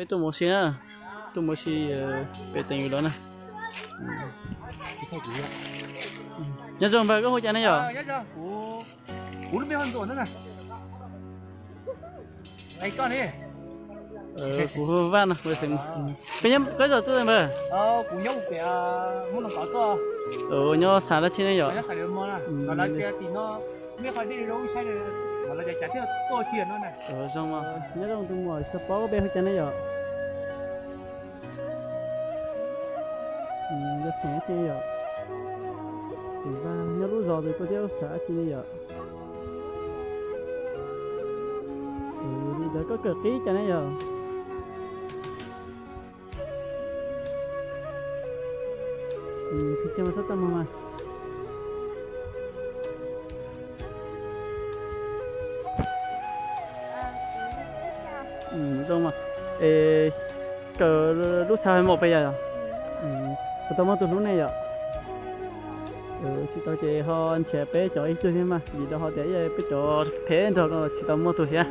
Peb tuaj mus ua si na, tuaj mus ua si pem teem yus lawm na. Nyob zoo npawg, koj hu cas ne yom? Kuv hu Vaj no. Koj zom tuaj npawg? Nyob xav dab tsi ne yom? Zoo, nyob zoo tus muam, xav paub koj npe hu cas ne yom? Yog xeem dab tsi yom? Tus Vaj nyob lub zos twg koj thiab xav dab tsi ne yom? Li ntawd koj kawm qib cas ne yom? Qhib coj txhob tag mog mas. Zoo mas, es kawm lub xav hais mom pes yom? Puas tau muaj tus hlub ne yom? Tsis tau ces ho nrhiav peb cov ib tug thiab mas, vim rau qhov tias peb cov phem nrog koj tsis tau muaj tus thiab.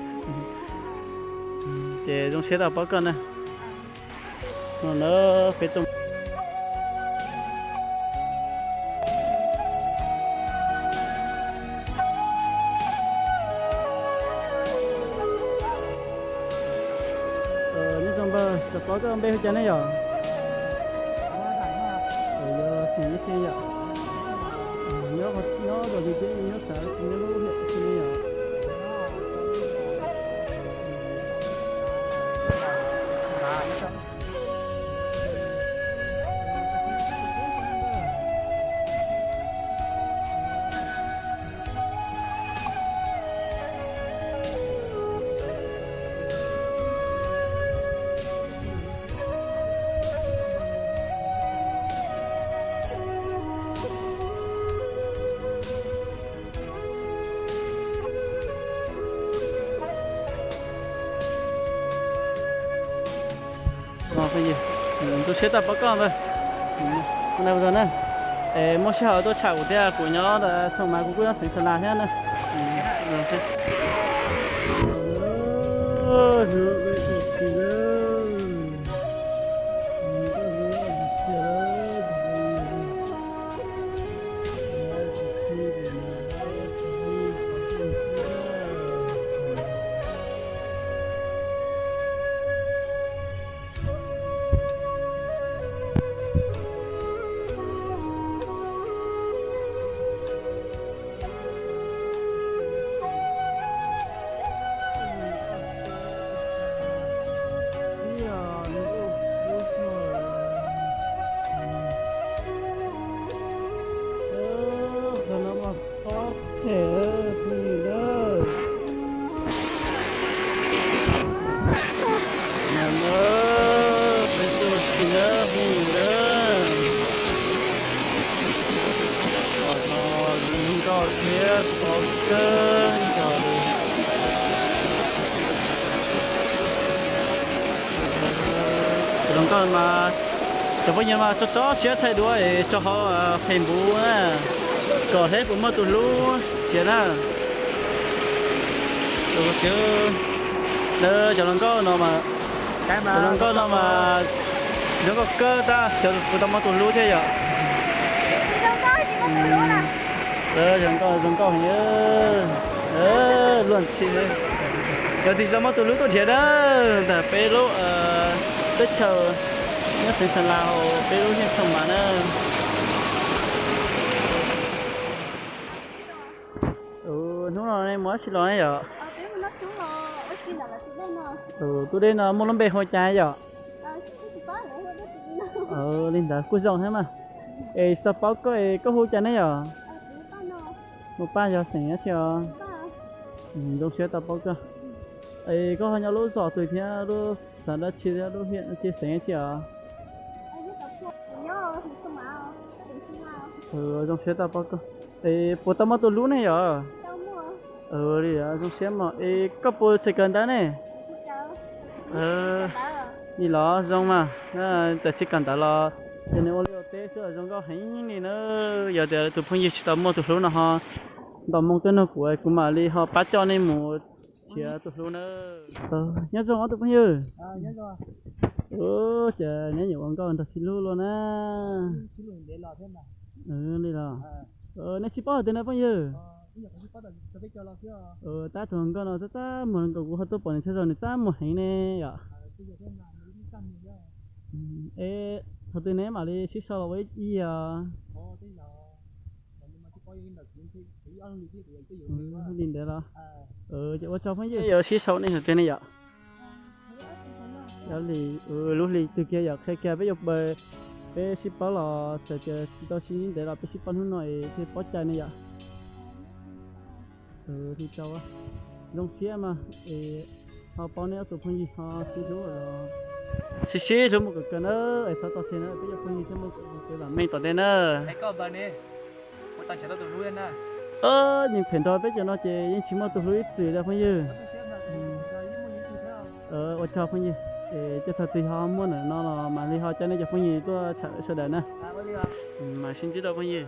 Ces zoo siab tau paub koj na. No na, peb tuaj Nyob zoo npawg, xav paub koj npe hu cas ne yom? Yog xeem dab tsi yom? Nyob zos twg thiab, nyob xav nyob lub hiam dab tsi ne yom? Zoo siab tau pom koj npawg. Ua na, es muaj sij hawm tuaj tsham kuv thiab, kuv nyob Xoo Mav, kuv kuj nyob xeev Xa Las thiab na. Nkauj thiab txaus kawg nkaus li. Cov hluas nkauj mas, cov phooj ywg mas tso tso siab thaij duab es tso hauv Facebook na, kom saib puas muaj tus hlub thiab na. Cov hluas nkauj no mas, cov hluas nkauj no mas zoo nkauj kawg tab, xyov puas tau muaj tus hlub thiab yom. Cov nkauj zoo nkauj heev, luag ntxhi. Yog tias tsis tau muaj tus hlub tuaj nrhiav na, ntawm peb lub teb chaws nyob xeev Xa Las, peb lub xeev Xoo Mav na. Hnub no nej mus dab tsi los ne yom? Tus dej no muaj lub npe hu cas yom? Li ntawd kuj zoo thiab mas. Es xav paub koj es koj hu cas ne yom? Hu Paj, yog xeem dab tsi os? Zoo siab tau paub koj. Es koj ho nyob lub zos twg thiab lub xeev dab tsi thiab lub hiam dab tsi, xeem dab tsi os? Zoo siab tau paub koj. Es puas tau muaj tus hlub ne yom? Li zoo siab mas. Es koj puas tseem kawm ntawv ne? Li los zoo mas, txawm tsis kawm ntawv los ces nws ua liaj ua teb xwb los zoo nkauj heev li na. Yog tias tus phooj ywg tsis tau muaj tus hlub no ho ntaus moo tuaj nug kuv, kuv mam li ho pab coj nej mus Thiab tus hlub na. Nyob zoo ob tug phooj ywg. Ua cas neb nyuam ua nkauj nrog sib hlub luaj na. Los, neb sib paub hais tias na phooj ywg? Tab tus hluas nkauj no tab tab muag nkaus, kuv ho tuaj pom nws txhua zaus nws tab muag heev ne yom. Es thaum twg neb mam li sib sau los ua ib yig os? Li ntawd los? Ces ua tsaug phooj ywg, yuav sib sau nej hais tias ne yom. Lub hli twg kiag yom, qhia kiag peb yuav, peb sib paub los txawm tias tsis tau sib ntev los peb sib paub hnub no es thiaj paub cai ne yom. Li tau, zoo siab mas es ho paub neb ob tug phooj ywg ho sib hlub, sib sib hlub mus kawg kawg na, es txhob txog tseg na, peb cov phooj ywg thiaj muaj kev vam meej tom ntej na. Yeej phem nrog peb cov no ces yeej tsis muaj tus hlub ib txwm li phooj ywg. Ua tsaug phooj ywg, es cov thaum twg ho muaj ntawm no los mam li ho coj nej cov phooj ywg tuaj tsham sawv daws na. Mam sib ntsib dua phooj ywg.